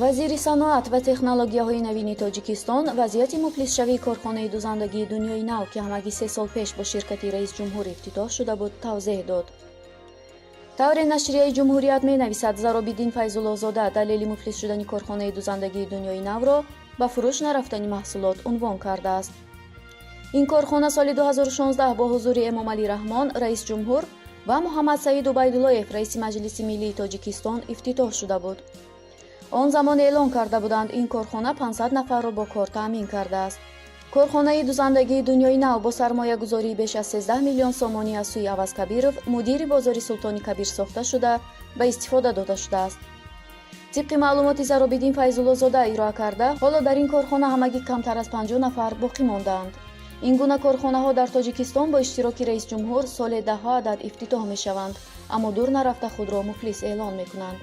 Вазири саноат ва технологияҳои навини Тоҷикистон вазъияти муфлисшавии корхонаи дузандагии «Дунёи нав», ки ҳамагӣ 3 сол пеш бо ширкати раисҷумҳур ифтитоҳ шуда буд, тавзеҳ дод. Тавре нашрияи «Ҷумҳурият» менависад, Заробиддин Файзуллозода далели муфлис шудани корхонаи дузандагии «Дунёи навро» ба фурӯш нарафтани маҳсулот унвон кардааст. Ин корхона соли 2016 бо ҳузури Эмомалӣ Раҳмон, раисҷумҳур, ва Муҳаммадсаид Убайдуллоев, раиси Маҷлиси Миллии Тоҷикистон, ифтитоҳ шуда буд. Он замон эълон карда буданд, ин корхона 500 нафарро бо кор таъмин кардааст. Корхонаи дузандагии «Дунёи нав» бо сармоягузории беш аз 13 миллион сомонӣ аз сӯи Аваз Кабиров, мудири бозори Султони Кабир, сохта шуда, ба истифода дода шудааст. Тибқи маълумоти Заробиддин Файзуллозода ироа карда, ҳоло дар ин корхона ҳамагӣ камтар аз 50 нафар боқӣ мондаанд. Ин гуна корхонаҳо дар Тоҷикистон бо иштироки раисҷумҳур соле даҳҳо адад ифтитоҳ мешаванд, аммо дур нарафта худро муфлис эълон мекунанд.